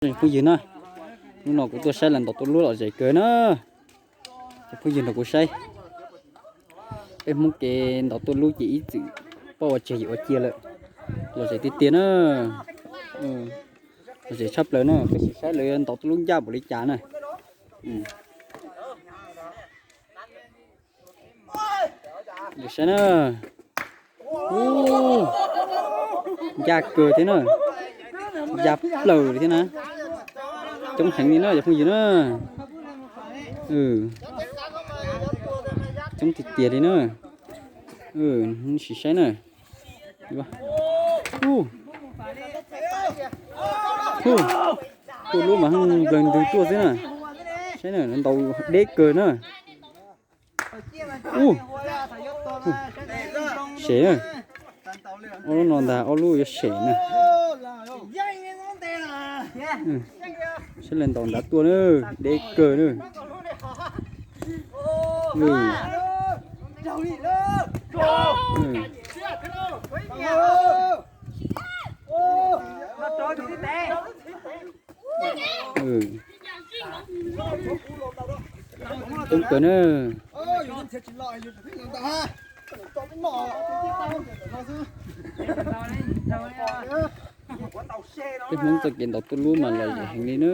Phooj ywg na, hnub no kuv tuaj saib lawv ntaus tuaj lub lom zem kawg na. Cov phooj ywg nrog kuv saib, peb Hmoob kev ntaus tuaj lub ces ib txwm poj ua tseg yim ua cia lawm. Lom zem tiag tiag na, lom zem tshaj plaws na, peb sim saib lawv ntaus tuaj lub ncaj npaum li cas na. Saib na, ncaj kawg thiab na, ncaj plaws li thiab na, coob heev li na cov phooj ywg na, coob tiag tiag li na, sim saib na. Tuaj lub mas nplawg ntws tuaj xwb na, saib na, ntaus deb kawg na. Ub, sem, ob lub no ntag, ob lub yuav sem na. Saib lawv ntaus nrad tuaj na, deb kawg na. Coob kawg na. Peb Hmoob txoj kev ntaus tuaj lub mas lom zem heev li na.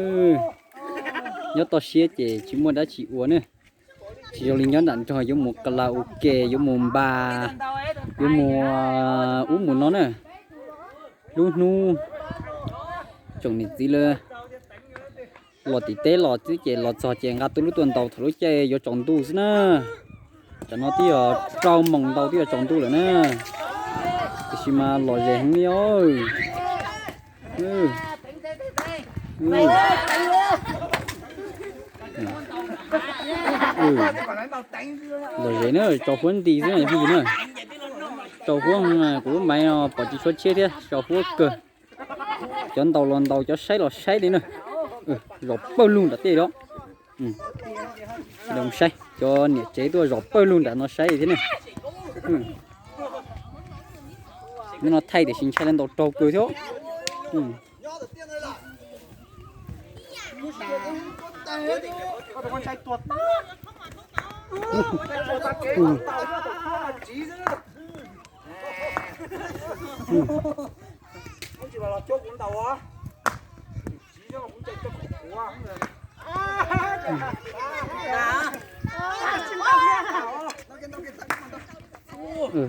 Nyob toj siab ces tsis muaj dab tsi ua na. Tsis zoo li nyob nram nrog yuav mus karaoke, yuav mus npas, yuav mus ub mus no na. Lub hnub tsoom niam txiv lawv los tim teb los xwb ces los txog ces nqa tuaj lub tuaj ntaus thaum lub caij yuav tsaus ntuj xwb na. Tam no twb yog rau moos ntau twb yuav tsaus ntuj lawm na. Tiam sis mas lom zem heev li os. Lom zem na, tsaus huab nti xwb na, tsaus huab, kuv lub maiv no pom tsis tshua tshiab thiab, tsaus huab kawg. Cov ntaus los ntaus, cov saib los saib li na. Zom pawg lug nram tej los. Saib, cov niam tsev tuaj zom pawg lug nram no saib thiab ne. Hnub no thaij tiam sis ntshai lawv ntaus raug kawg thiab.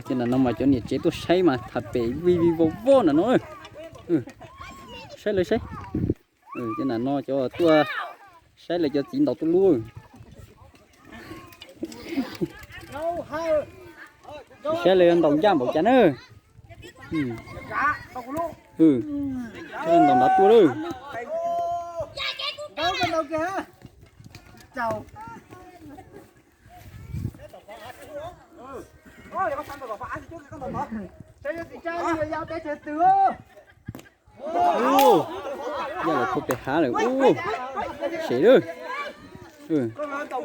Ces nram no mas cov niam tsev tuaj saib mas tham pem vij vij voj voj nram no. Saib lawv saib. Ces nram no cov tuaj saib lawv cov txiv ntaus tuaj lub. Saib lawv ntaus ncaj npaum cas na. Saib lawv ntaus nrad tuaj lawm. Yaj los puag pem hav lawm ub. Sem lawm. Ntaus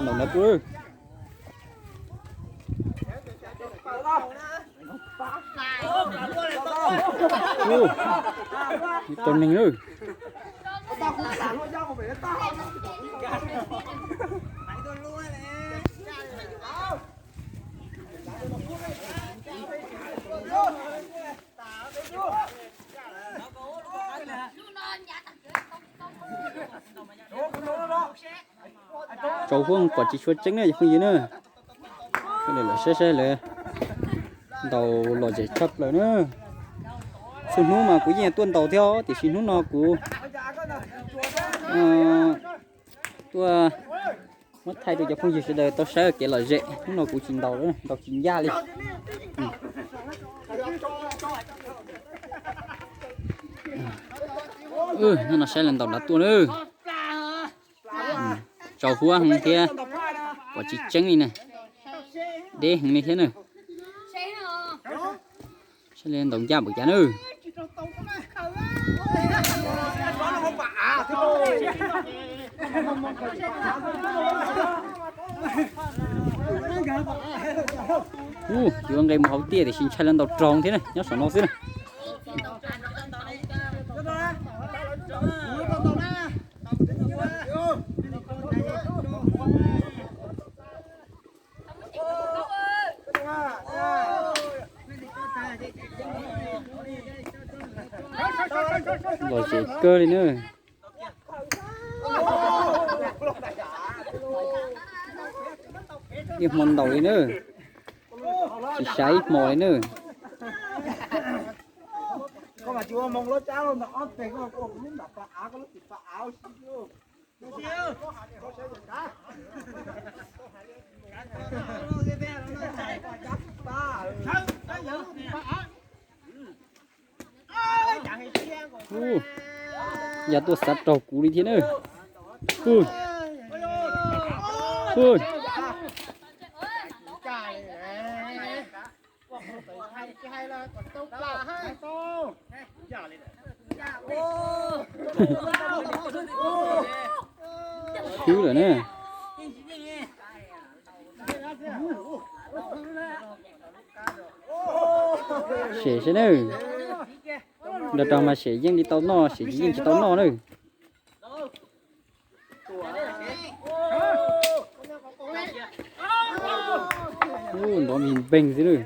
nrad tuaj. Tau neeg lawm. Tsaus huab pom tsis tshua tseeb na cov phooj ywg na. Saib saib lawv ntaus lom zem tshaj plaws na. Txhua hnub mas kuv yeej tuaj ntaus thiab os, tiam sis hnub no kuv tuaj muab thaij rau cov phooj ywg sawv daws tau saib kev lom zem. Hnub no kuv tsis ntaus, ntaus tsis ncaj li. Hnub no saib lawv ntaus nrad tuaj na. Tsaus huab heev thiab, pom tsis tseeb li na. Deb heev li thiab na. Saib li ntaus ncaj npaum cas na. Ua, yuav nqe mus hauv tiaj tiam sis ntshai lawv ntaus raug thiab na, nyob saum no xwb na. Lom zem kawg li na. Ib hmo ntaus li na. Tsis saiv ib hmo li na. Ua, yam tuaj xav raug kuv li thiab na. Ua, ua. Swb lawm na. Sem saib nawb. Nrog rau mas sem yeej li tau noj, sem tsis yeej tsis tau noj nawb. Ub, nrov npig npeeg xwb nawb.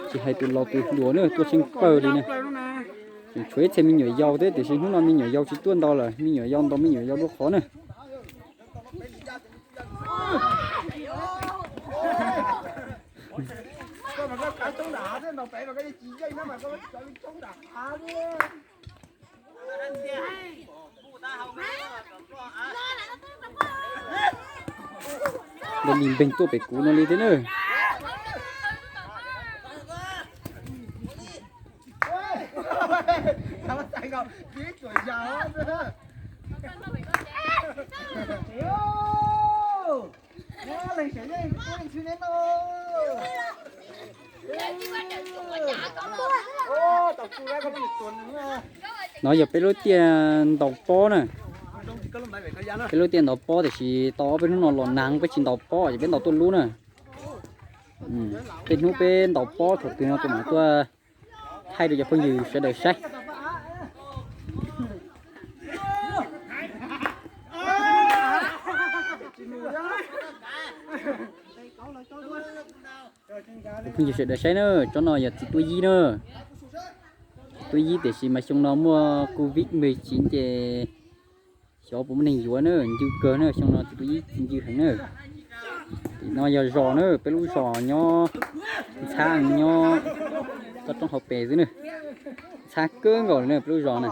Tsis hais tus laus tus hluas na, tuaj tsheej pawg li na. Tseem tshuav ib txhia me nyuam yaus thiab, tiam sis hnub no me nyuam yaus tsis tuaj ntaus lawm, me nyuam yaus ntaus me nyuam yaus dua qhov na. Nrov npig npeeg tuaj pem kuv no li thiab na. No yog peb lub tiaj ntaus pob na. Peb lub tiaj ntaus pob tiam sis tau ob peb hnub no los nag peb tsis ntaus pob ces peb ntaus tuaj lub na. Tej hnub peb ntaus pob thaum twg no kuv mam tuaj thaij rau cov phooj ywg sawv daws saib. Cov phooj ywg sawv daws saib na, tsob no yog txiv tuaj yib na. Txiv tuaj yib tiam sis mas xyoo no muaj covid mười chín ces xyov puas muaj neeg yuav na, ncw kawg na, xyoo no txiv tuaj yib txiv ncw heev na. Tim no yog zos na, peb lub zos nyob ntxhab nyob toj roob hauv pes xwb na. Ntxhab kawg nkaus li na peb lub zos na.